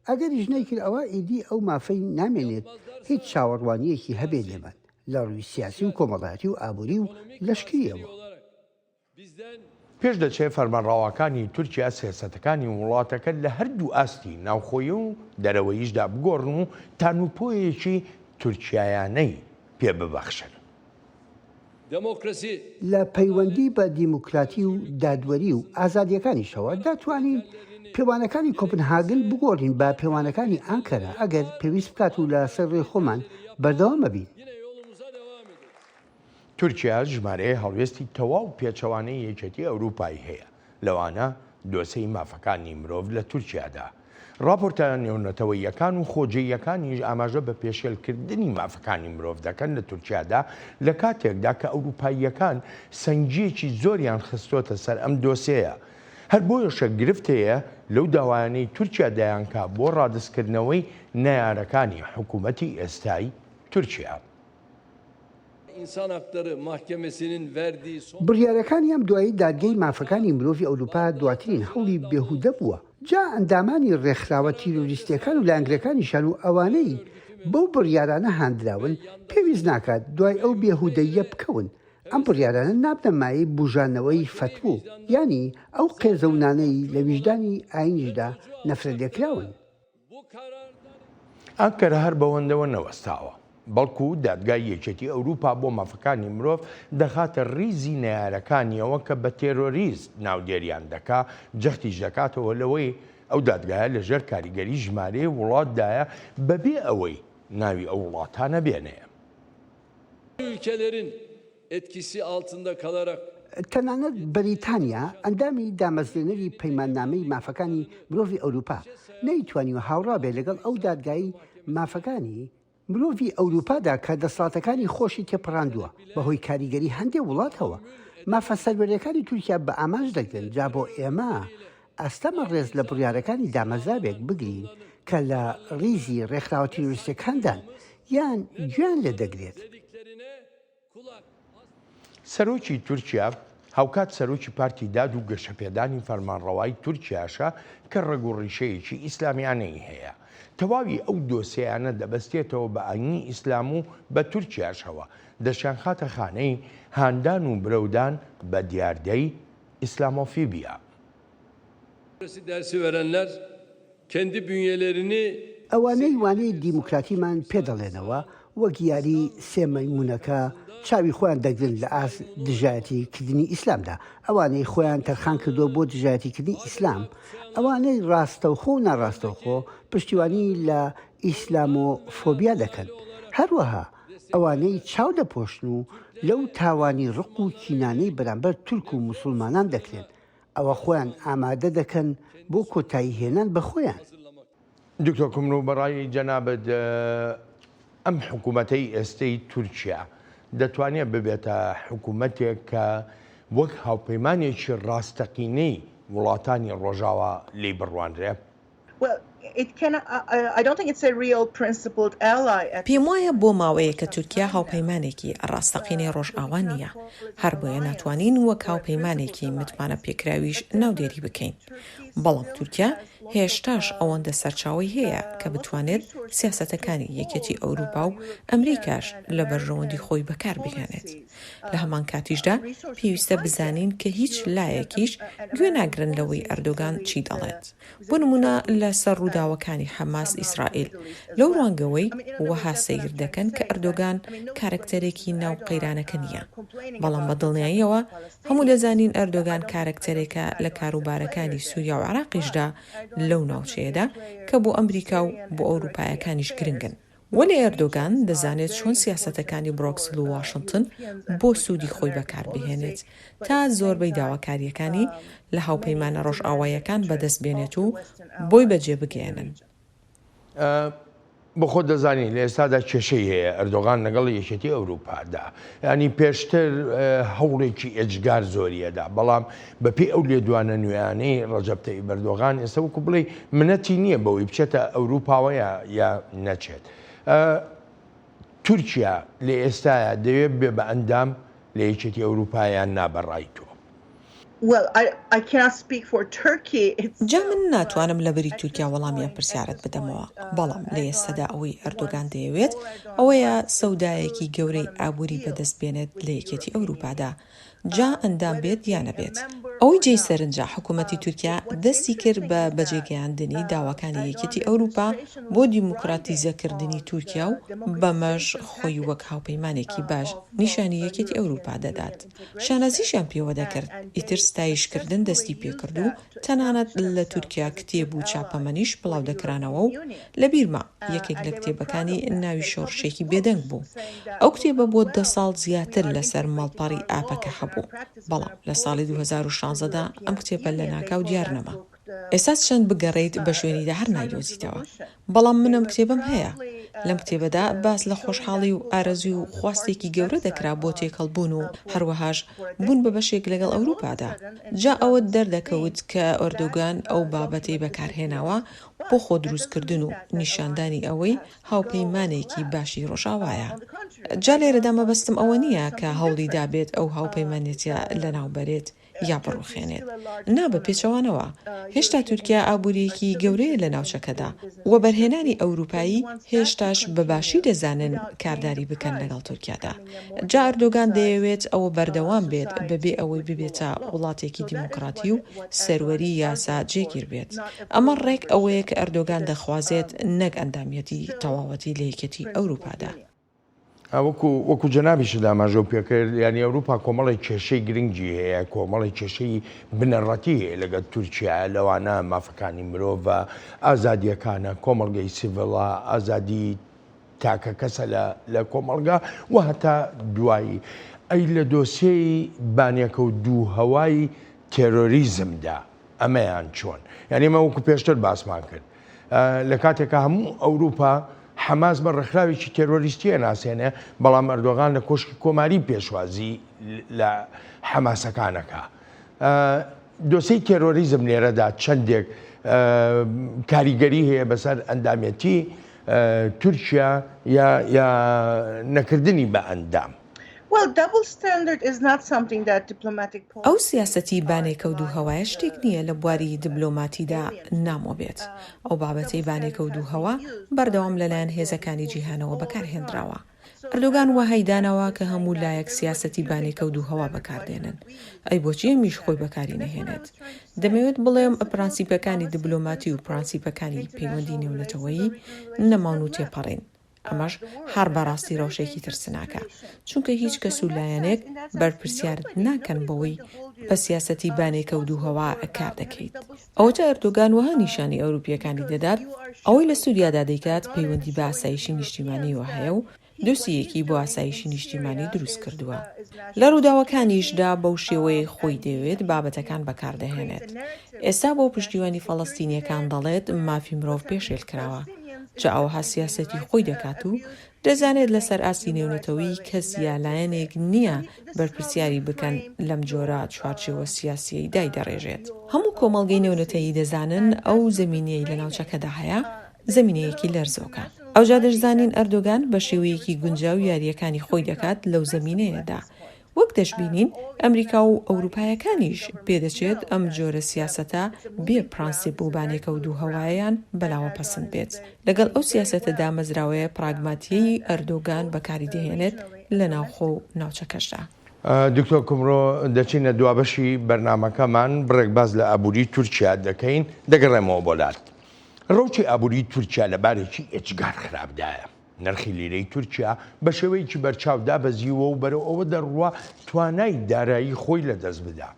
ئەگەریش نەیکرد ئەوا ئیدی ئەو مافەی نامێنێت هیچ چاوەڕوانییەکی هەبێت لێمان لە ڕووی سیاسی و کۆمەڵایەتی و ئابووری و لەشکرییەوە. پێش دەچێ فەرمانڕەواکانی تورکیا سیاسەتەکانی وڵاتەکە لە هەردوو ئاستی ناوخۆیی و دەرەوەییشدا بگۆڕن و تانوپۆیەکی تورکیایانەی پێ ببەخشن. لە پەیوەندی بە دیموکراتی و دادوەری و ئازادییەکانیشەوە دەتوانین. پێوانەکانی کۆپنهاگن بگۆڕین بە پێوانەکانی ئانکەرە ئەگەر پێویست بکات و لە سەر ڕێی خۆمان بەردەوام ئەبین. تورکیا ژمارەیە هەڵوێستی تەواو پێچەوانەی یەکێتی ئەوروپای هەیە، لەوانە دۆسێی مافەکانی مرۆڤ لە تورکیادا. ڕاپۆرتە نێونەتەوەییەکان و خۆجێییەکانیش ئاماژە بە پێشێلکردنی مافەکانی مرۆڤ دەکەن لە تورکیادا لە کاتێکدا کە ئەوروپاییەکان سەنگییەکی زۆریان خستۆتە سەر ئەم دۆسێیە. هەر بۆیەشە گرفت هەیە لەو داوایانەی تورکیا دەیانکا بۆ ڕادەستکردنەوەی نەیارەکانی حکوومەتی ئێستای تورکیا. بڕیارەکانی ئەم دوایی دادگەی مافەکانی مرۆڤی ئەوروپا دواترین هەوڵی بێهودە بووە، جا ئەندامانی ڕێکخراوە تیرۆریستیەکان و لایەنگرەکانیشیان و ئەوانەی بەو بڕیارانە هاندراون پێویست ناکات دوای ئەو بێهودەییە بکەون، ئەم بڕیارانە نابنە مایەی بوژانەوەی فەتوو یانی ئەو قێزەونانەی لە ویژدانی ئاینیشدا نەفرەتلێکراون. ئەنکەرە هەر بەوەندەوە نەوەستاوە، بەڵکو دادگای یەکێتی ئەوروپا بۆ مافەکانی مرۆڤ دەخاتە ریزی نەیارەکانیەوە کە بە تێرۆریست ناودێریان دەکا، جەختیش دەکاتەوە لەوەی ئەو دادگایە لەژێر کاریگەری ژمارەیەک وڵاتدایە بەبێ ئەوەی ناوی ئەو وڵاتانە بێنێ. Ülkelerin etkisi altında kalarak. تەنانەت بەریتانیا، ئەندامی دامەزرێنەری پەیماننامەی مافەکانی مرۆڤی ئەوروپا، نەیتوانیوە هاوڕا بێت لەگەڵ ئەو دادگای مافەکانی مرۆڤی ئەوروپادا کە دەسەڵاتەکانی خۆشی تێپەڕاندووە بەهۆی کاریگەری هەندێ وڵاتەوە مافە سەروەریەکانی تورکیا بە ئامانج دەگرن جا بۆ ئێمە ئەستەمە ڕێز لە بڕیارەکانی دامەزراوێک بگرین کە لە ڕیزی ڕێکخراوە تیرۆریستیەکاندان یان گوێیان لێ دەگرێت. سەرۆکی تورکیا هاوکات سەرۆکی پارتی داد و گەشەپێدانی فەرمانڕەوای تورکیاشە کە ڕەگ و ڕیشەیەکی ئیسلامیانەی هەیە. تەواوی ئەو دۆسێیانە دەبەستێتەوە بە ئایینی ئیسلام و بە تورکیاشەوە، دەشیانخاتە خانەی هاندان و برەودان بە دیاردەی ئیسلامۆفیبیا. Dersi verenler kendi bünyelerini ئەوانەی وانەی دیموکراتیمان پێ دەڵێنەوە وەک یاری سێ مەیمونەکە چاوی خۆیان دەگرن لە ئاست دژایەتی کردنی ئیسلامدا، ئەوانەی خۆیان تەرخان کردووە بۆ دژایەتی کردنی ئیسلام، ئەوانەی ڕاستەوخۆ و ناڕاستەوخۆ پشتیوانی لە ئیسلامۆفۆبیا دەکەن، هەروەها ئەوانەی چاو دەپۆشن و لەو تاوانی ڕق و کینانەی بەرامبەر تورک و موسوڵمانان دەکرێن، ئەوە خۆیان ئامادە دەکەن بۆ کۆتایی هێنان بە خۆیان. دکتۆر کومرو بەڕای جەنابت ئەم حکوومەتەی ئێستەی تورکیا دەتوانێت ببێتە حکوومەتێک کە وەک هاوپەیمانێکی ڕاستەقینەی وڵاتانی ڕۆژاوا لێی بڕوانرێ؟ پێموایە بۆ ماوەیەکە تورکیا هاوپەیمانێکی ڕاستەقینەی ڕۆژئاوا نییە، هەربۆیە ناتوانین وەک هاوپەیمانێکی متمانەپێکراویش ناودێری بکەین. بەڵام تورکیا هێشتاش ئەوەندە سەرچاوەی هەیە کە بتوانێت سیاسەتەکانی یەکێتی ئەوروپا و ئەمریکاش لە بەرژەوەندی خۆی بەکار بهێنێت. لە هەمان کاتیشدا پێویستە بزانین کە هیچ لایەکیش گوێ ناگرن لەوەی ئەردۆگان چی دەڵێت. بۆ نموونە لە سەر ڕووداوەکانی حەماس ئیسرائیل، لەو ڕوانگەوەی وەها سەیر دەکەن کە ئەردۆگان کارەکتەرێکی ناو قەیرانەکە نییە. بەڵام بە دڵنیاییەوە هەموو دەزانین ئەردۆگان کارەکتەرێکە لە کاروبارەکانی سووریا و عێراقیشدا لەو ناوچەیەدا کە بۆ ئەمریکا و بۆ ئەوروپایەکانیش گرنگن. وەلێ ئەردۆگان دەزانێت چۆن سیاسەتەکانی برۆکسل و واشنتن بۆ سوودی خۆی بەکاربهێنێت تا زۆربەی داواکارییەکانی لە هاوپەیمانە ڕۆژئاواییەکان بەدەست بێنێت و بۆی بەجێ بگەیەنن. بۆ خۆت دەزانی لە ئێستادا کێشەی هەیە ئەردۆغان لەگەڵ یەکێتی ئەوروپادا ینی پێشتر هەوڵێکی ئێجگار زۆریەدا بەڵام بەپێی ئەو لێدوانە نوێیانەی ڕەجەب تەیب ئەردۆغان ئێستا وەکو بڵێی منەتی نییە بەوەی بچێتە ئەوروپاوە یا یا نەچێت. تورکیا لە ئێستایا دەوێت ببێ بە ئەندام لە یەکێتی ئەوروپا یان نا بە ڕای تۆ؟ جا من ناتوانم لە بری تورکیا وەڵامی ئەم پرسیارەت بدەمەوە، بەڵام لە ئێستەدا ئەوەی ئەردۆگان دەیەوێت ئەوەیە سەودایەکی گەورەی ئابووری بەدەست بێنێت لە یەکێتی ئەوروپادا. جا ئەندام بێت یا نەبێت. ئەوەی جێی سەرنجە حکوومەتی تورکیا دەستی کرد بە بەجێگەیاندنی داواکانی یەکێتی ئەوروپا بۆ دیموکراتیزەکردنی تورکیا و بەمەش خۆی وەک هاوپەیمانێکی باش نیشانی یەکێتی ئەوروپا دەدات. شانازیشیان پێوە دەکرد. ئیتر ستایشکردن دەستی پێکرد و تەنانەت لە تورکیا کتێب و چاپەمەنیش بڵاودەکرانەوە و لەبیرمە یەکێک لە کتێبەکانی ناوی شۆڕشێکی بێدەنگ بوو. ئەو کتێبە بۆ دە ساڵ زیاتر لەسەر ماڵپەڕی ئاپەکە هەبوو، بەڵام لە ساڵی 2016 دا ئەم کتێبە لەناکاو دیار نەما. ئێستا چەند بگەڕێیت بە شوێنیدا هەر نایدۆزیتەوە. بەڵام من ئەم کتێبەم هەیە. لەم کتێبەدا باس لە خۆشحاڵی و ئارەزوو و خواستێکی گەورە دەکرا بۆ تێکەڵبوون و هەروەهاش بوون بە بەشێک لەگەڵ ئەوروپادا. جا ئەوە دەردەکەوت کە ئەردۆگان ئەو بابەتەی بەکارهێناوە بۆ خۆدروستکردن و نیشاندانی ئەوەی هاوپەیمانێکی باشی ڕۆژاوایە. جا لێرەدا مەبەستم ئەوە نییە کە هەوڵی دابێت ئەو هاوپەیمانێتیە لەناوبەرێت یا بڕوخێنێت. نا بە پێچەوانەوە. هێشتا تورکیا ئابوورییەکی گەورەیە لە ناوچەکەدا. وەبەرهێنانی ئەوروپایی هێشتاش بە باشی دەزانن کارداری بکەن لەگەڵ تورکیادا. جا ئەردۆگان دەیەوێت ئەوە بەردەوام بێت بەبێ ئەوەی ببێتە وڵاتێکی دیموکراتی و سەروەری یاسا جێگیر بێت. ئەمە ڕێک ئەوەیە کە ئەردۆگان دەخوازێت نەک ئەندامیەتی تەواوەتی لە یەکێتی ئەوروپادا. وەکو وەکو جەنابیشت ئاماژەو پێکرد یانی ئەوروپا کۆمەڵێک کێشەی گرنگی هەیە کۆمەڵێک کێشەی بنەڕەتی هەیە لەگەڵ تورکیا لەوانە مافەکانی مرۆڤە ئازادیەکانە کۆمەڵگەی سیڤڵە ئازادی تاکە کەسە لە لە کۆمەڵگا و هەتا دوایی ئەی لە دۆسیەی بانێکە و دوو هەوای تێرۆریزمدا ئەمەیان چۆن یانی ئەمە وەکو پێشتر باسمان کرد لە کاتێکا هەموو ئەوروپا حەماس بە ڕێکخراوێکی تێرۆریستی ئەناسێنێ بەڵام ئەردۆغان لە کۆشکی کۆماری پێشوازی لە حەماسەکانەکە دۆسەی تێرۆریزم لێرەدا چەندێک کاریگەری هەیە بەسەر ئەندامێتی تورکیا یا یا نەکردنی بە ئەندام. ئەو سیاسەتی بانێکە و دووهەوایە شتێک نییە لە بواری دبلۆماتیدا نامۆ بێت. ئەو بابەتەی بانێکە و دووهەوا بەردەوام لەلایەن هێزەکانی جیهانەوە بەکارهێنراوە. ئەردۆگان وەهای داناوە کە هەموو لایەک سیاسەتی بانێکە و دووهەوا بەکاردێنن. ئەی بۆچی ئەمیش خۆی بەکاری نەهێنێت؟ دەمەوێت بڵێم پرانسیپەکانی دبلۆماتی و پرانسیپەکانی پەیوەندی نێونەتەوەیی نەماون و تێپەڕین. ئەمەش هەر بەڕاستی ڕەوشێکی ترسناکە، چونکە هیچ کەس و لایەنێک بەرپرسیارت ناکەن بەوەی بە سیاسەتی بانێکە و دووهەوا کار دەکەیت. ئەوەتا ئەردۆگان وەها نیشانی ئەوروپییەکانی دەدات، ئەوەی لە سوریادا دەیکات پەیوەندی بە ئاسایشی نیشتیمانییەوە هەیە و دۆسیەیەکی بۆ ئاسایشی نیشتیمانی دروست کردووە. لە ڕووداوەکانیشدا بەو شێوەیەی خۆی دەیەوێت بابەتەکان بەکار دەهێنێت. ئێستا بۆ پشتیوانی فەڵەستینییەکان دەڵێت مافی مرۆڤ پێشێل کراوە. جا ئەوها سیاسەتی خۆی دەکات و دەزانێت لەسەر ئاستی نێونەتەوەیی کەس یا لایەنێک نییە بەرپرسیاری بکەن لەم جۆرە چوارچێوە سیاسییەی دایدەڕێژێت. هەموو کۆمەڵگەی نێونەتەیی دەزانن ئەو زەمینەی لە ناوچەکەدا هەیە زەمینەیەکی لەرزۆکە. ئەوجا دەشزانین ئەردۆگان بە شێوەیەکی گونجاو یارییەکانی خۆی دەکات لەو زەمینەیەدا. وەک دەشبینین ئەمریکا و ئەوروپایەکانیش پێدەچێت ئەم جۆرە سیاسەتە بێ پرانسیپ و بانێکە و دووهەوایەیان بەلاوە پەسند بێت. لەگەڵ ئەو سیاسەتە دامەزراوەیە پراگماتییەی ئەردۆگان بەکاری دەهێنێت لە ناوخۆ و ناوچەکەشدا. دکتۆر کومرۆ دەچینە دوابەشی بەرنامەکەمان، بڕێک باس لە ئابووری تورکیا دەکەین، دەگەڕێمەوە بۆ لات. ڕەوتی ئابووری تورکیا لە بارێکی ئێجگار خراپدایە. نرخی لیرەی تورکیا بە شێوەیەکی بەرچاو دابەزیوە و بەرەو ئەوە دەڕوا توانای دارایی خۆی لەدەست بدا.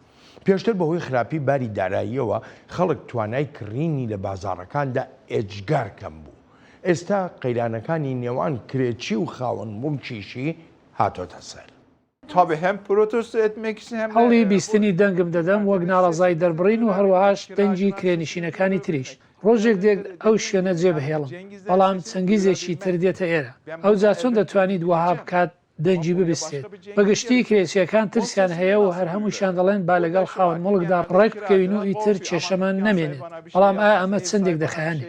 پێشتر بەهۆی خراپی باری داراییەوە خەڵک توانای کڕینی لە بازاڕەکاندا ئێجگار کەم بوو. ئێستا قەیرانەکانی نێوان کرێچی و خاوەن موڵکیشی هاتۆتە سەر. هەوڵی بیستنی دەنگم دەدەم وەک ناڕەزایی دەربڕین و هەروەهاش دەنگی کرێنشینەکانی تریش. ڕۆژێک دێت ئەو شوێنە جێبهێڵم، بەڵام چەنگیزێکی تر دێتە ئێرە. ئەوجا چۆن دەتوانیت وەها بکات دەنگی ببیسترێت؟ بە گشتی کرێچییەکان ترسیان هەیە و هەر هەمووشیان دەڵێن با لەگەڵ خاوەن موڵکدا ڕێک بکەوین و ئیتر کێشەمان نەمێنێت. بەڵام ئایا ئەمە چەندێک دەخایەنێت؟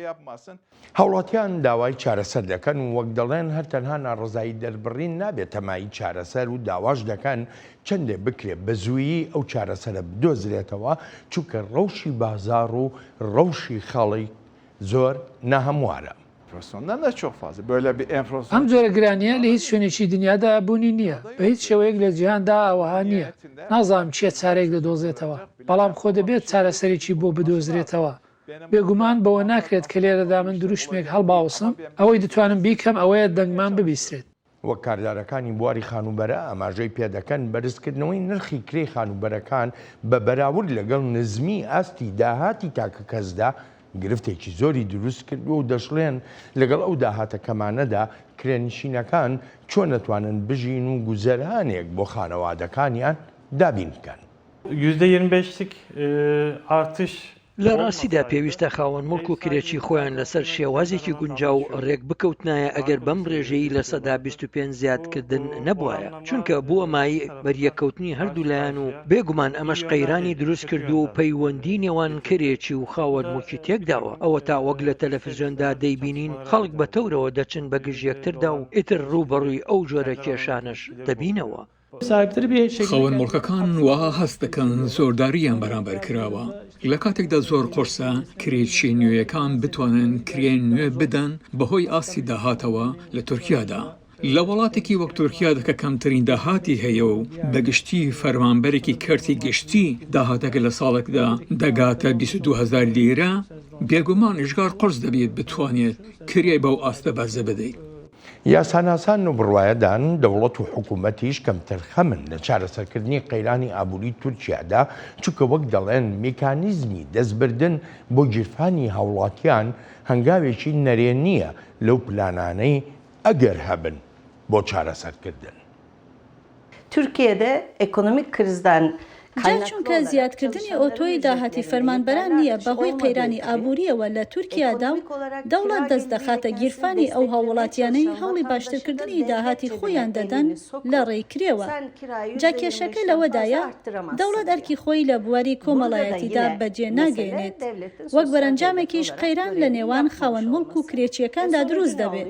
هاوڵاتیان داوای چارەسەر دەکەن و وەک دەڵێن هەر تەنها ناڕەزایی دەربڕین نابێتە مایەی چارەسەر و داواش دەکەن چەندێ بکرێ بە زوویی ئەو چارەسەرە بدۆزرێتەوە چونکە ڕەوشی بازاڕ و ڕەوشی خەڵک زۆر ناهەموارە. ئەم جۆرە گرانییە لە هیچ شوێنێکی دنیادا بوونی نییە، بە هیچ شێوەیەک لە جیهاندا ئاوەها نییە، نازانم کێ چارەیەک دەدۆزێتەوە، بەڵام خۆ دەبێت چارەسەرێکی بۆ بدۆزرێتەوە. بێگومان بەوە ناکرێت کە لێرەدا من دروشمێک هەڵباوسم، ئەوەی دەتوانم بیکەم ئەوەیە دەنگمان ببیسترێت. وەک کاردارەکانی بواری خانووبەرە ئاماژەی پێدەکەن، بەرزکردنەوەی نرخی کرێی خانووبەرەکان بە بەراورد لەگەڵ نزمیی ئاستی داهاتی تاکەکەسدا گرفتێکی زۆری دروستکردووە و دەشڵێن، لەگەڵ ئەو داهاتە کەمانەدا کرێنشینەکان چۆن دەتوانن بژین و گوزەرانێک بۆ خانەوادەکانیان دابین بکەن. %25lik artış لە ڕاستیدا پێویستە خاوەن موڵک و کرێچی خۆیان لەسەر شێوازێکی گونجاو ڕێک بکەوتنایە ئەگەر بەم ڕێژەی 25% زیادکردن نەبوایە، چونکە بووە مایەی بەریەککەوتنی هەردوو لایەن و بێگومان ئەمەش قەیرانی دروست کردووە و پەیوەندی نێوان کرێچی و خاوەن موڵکی تێکداوە، ئەوەتا وەک لە تەلەفزیۆندا دەیبینین خەڵک بە تەورەوە دەچن بەگژ یەکتردا و ئیتر ڕووبەڕووی ئەو جۆرە کێشانەش دەبینەوە. خاوەن موڵکەکان وەها هەست دەکەن زۆردارییان بەرامبەر کراوە، لە کاتێکدا زۆر قورسە کرێچییە نوێیەکان بتوانن کرێی نوێ بدەن بەهۆی ئاستی داهاتەوە لە تورکیادا. لە وڵاتێکی وەک تورکیادا کە کەمترین داهاتی هەیە و بە گشتی فەرمانبەرێکی کەرتی گشتی داهاتەکە لە ساڵێکدا دەگاتە 22 هەزار لیرە، بێگومان ئیشگار قورس دەبێت بتوانێت کرێ بەو ئاستە بەرزە بدەیت. یاساناسان لەو بڕوایەدان دەوڵەت و حکوومەتیش کەمتەرخەمن لە چارەسەرکردنی قەیرانی ئابووری تورکیادا، چونکە وەک دەڵێن میکانیزمی دەستبردن بۆ گیرفانی هاوڵاتیان هەنگاوێکی نەرێنییە لەو پلانانەی ئەگەر هەبن بۆ چارەسەرکردن. Türkiye'de ekonomik krizden جا چونکە زیادکردنی ئۆتۆی داهاتی فەرمانبەران نییە بەهۆی قەیرانی ئابوورییەوە لە تورکیادا و دەوڵەت دەست دەخاتە گیرفانی ئەو هاووڵاتیانەی هەوڵی باشترکردنی داهاتی خۆیان دەدەن لە ڕێی کرێوە. جا کێشەکە لەوەدایە دەوڵەت ئەرکی خۆی لە بواری کۆمەڵایەتیدا بەجێ ناگەیەنێت. وەک بەرەنجامێکیش قەیران لە نێوان خاوەن موڵک و کرێچییەکاندا دروست دەبێ.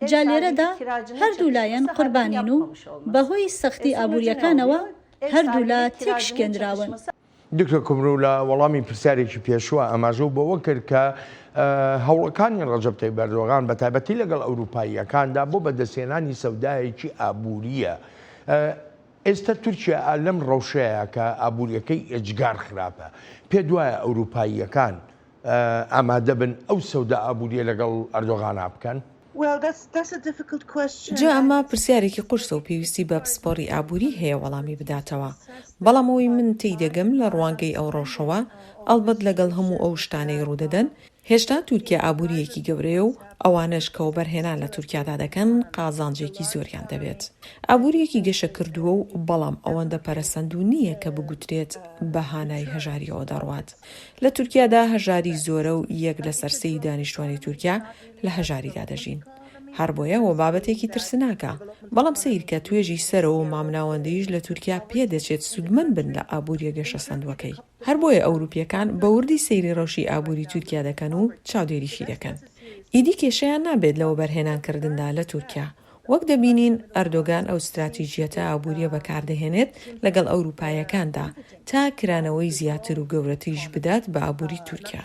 جا لێرەدا هەردوو لایەن قوربانین و بەهۆی سەختی ئابوورییەکانەوە هەردوولا تێکشکێنراون. دکتۆر کومرو لە وەڵامی پرسیارێکی پێشووە ئاماژەو بەوە کرد کە هەوڵەکانی ڕەجەب تەیب ئەردۆغان بە تایبەتی لەگەڵ ئەوروپاییەکاندا بۆ بەدەستهێنانی سەودایەکی ئابوورییە. ئێستا تورکیا ئا لەم ڕەوشەیە کە ئابوورییەکەی ئێجگار خراپە. پێت وایە ئەوروپاییەکان ئامادە بن ئەو سەودا ئابوورییە لەگەڵ ئەردۆغانا بکەن؟ جا ئەمە پرسیارێکی قورسە و پێویستی بە پسپۆڕی ئابووری هەیە وەڵامی بداتەوە. بەڵام ئەوەی من تێیدەگەم لە ڕوانگەی ئەو ڕەوشەوە، ئەڵبەت لەگەڵ هەموو ئەو شتانەی ڕوودەدەن، هێشتا تورکیا ئابوورییەکی گەورەیە و ئەوانەش کە وەبەرهێنان لە تورکیادا دەکەن قازانجێکی زۆریان دەبێت. ئابوورییەکی گەشەکردووە و بەڵام ئەوەندە پەرەسەندوو نییە کە بگوترێت بە هانای هەژارییەوە دەڕوات. لە تورکیادا هەژاری زۆرە و یەک لەسەر سێی دانیشتوانی تورکیا لە هەژاریدا دەژین. هەر بۆیە وە بابەتێکی ترسناکە. بەڵام سەیرکە توێژی سەرەوە و مامناوەندیش لە تورکیا پێدەچێت سوودمەند بن لە ئابووریە گەشەسەندووەکەی. هەر بۆیە ئەوروپیەکان بە وردی سەیری ڕەوشی ئابووری تورکیا دەکەن و چاودێریشی دەکەن. ئیدی کێشەیان نابێت لە وەبەرهێنان کردندا لە تورکیا. وەک دەبینین ئەردۆگان ئەو ستراتیجیەتە ئابووریە بەکاردەهێنێت لەگەڵ ئەوروپایەکاندا تا کرانەوەی زیاتر و گەورەتریش بدات بە ئابووری تورکیا.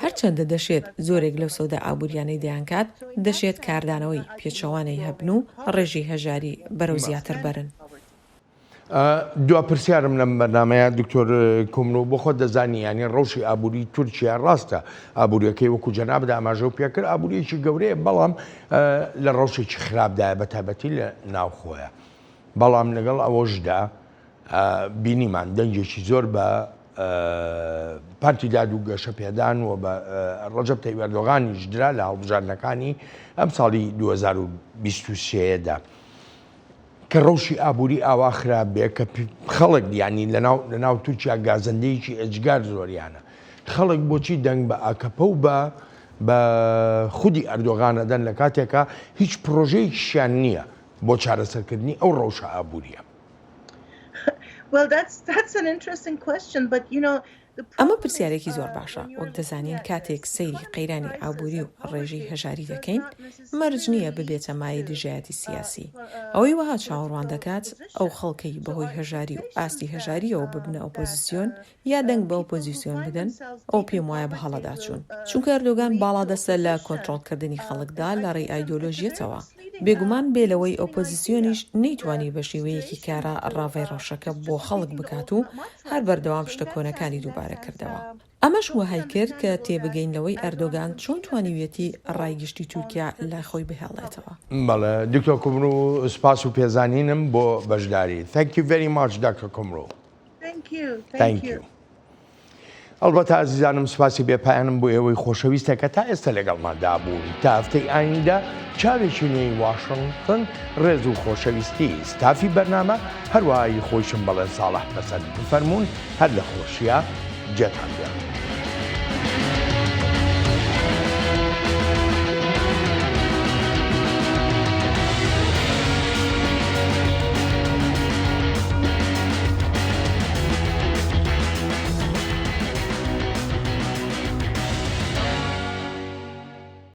هەرچەندە دەشێت زۆرێک لەو سەودا ئابووریانەی دەیانکات دەشێت کاردانەوەی پێچەوانەی هەبن و ڕێژەی هەژاری بەرەو زیاتر بەرن. دوا پرسیارم لەم بەرنامەیە دکتۆر کومرو بۆ خۆت دەزانی یانی ڕەوشی ئابووری تورکیا ڕاستە ئابووریەکەی وەکو جەنابت ئاماژەو پێکرد ئابووریەکی گەورەیە بەڵام لە ڕەوشێکی خراپدایە بە تایبەتی لە ناوخۆیە بەڵام لەگەڵ ئەوەشدا بینیمان دەنگێکی زۆر بە پارتی داد و گەشەپێدان و بە ڕەجەب تەیب ئەردۆغانیش درا لە هەڵبژاردنەکانی ئەم ساڵی 2023 دا. کە ڕەوشی ئابووری ئاوا خراپ بێ کە خەڵک یانی لەناو لەناو تورکیا گازەندەیەکی ئێجگار زۆریانە خەڵک بۆچی دەنگ بە ئاکەپە و بە بە خودی ئەردۆغان ئەدەن لە کاتێکا هیچ پڕۆژەیەکیشیان نییە بۆ چارەسەرکردنی ئەو ڕەوشە ئابووریە. ئەمە پرسیارێکی زۆر باشە. وەک دەزانین کاتێک سەیری قەیرانی ئابووری و ڕێژەی هەژاری دەکەین، مەرج نییە ببێتە مایەی دژایەتی سیاسی. ئەوەی وەها چاوەڕوان دەکات ئەو خەڵکەی بەهۆی هەژاری و ئاستی هەژارییەوە ببنە ئۆپۆزیسیۆن یا دەنگ بە ئۆپۆزیسیۆن بدەن، ئەوە پێم وایە بە هەڵەدا چوون. چونکە ئەردۆگان باڵادەستە لە کۆنترۆڵکردنی خەڵکدا لە ڕێی ئایدۆلۆژیەتەوە. بێگومان بێ لەوەی ئۆپۆزیسیۆنیش نەیتوانی بە شێوەیەکی کارا ڕاڤەی ڕەوشەکە بۆ خەڵک بکات و هەر بەردەوام شتە کۆنەکانی دووبارە کردەوە. ئەمەش وەهای کرد کە تێبگەین لەوەی ئەردۆگان چۆن توانیویەتی ڕای گشتی تورکیا لای خۆی بهێڵێتەوە. بەڵێ دکتۆر کومرو سپاس و پێزانینم بۆ بەشداریت. Thank you very much Doctor Kumru. Thank you. Thank you. ئەڵبەتە ئازیزانم سوپاسی بێ پایانم بۆ ئێوەی خۆشەویستە کە تا ئێستا لەگەڵماندا بوون تا هەفتەی ئایندە چاوێکی نوێی واشنگتن ڕێز و خۆشەویستی ستافی بەرنامە هەروەها ی خۆیشم بەڵێن ساڵح پەسەند بفەرموون هەر لە خۆشییا جێتان بێڵم.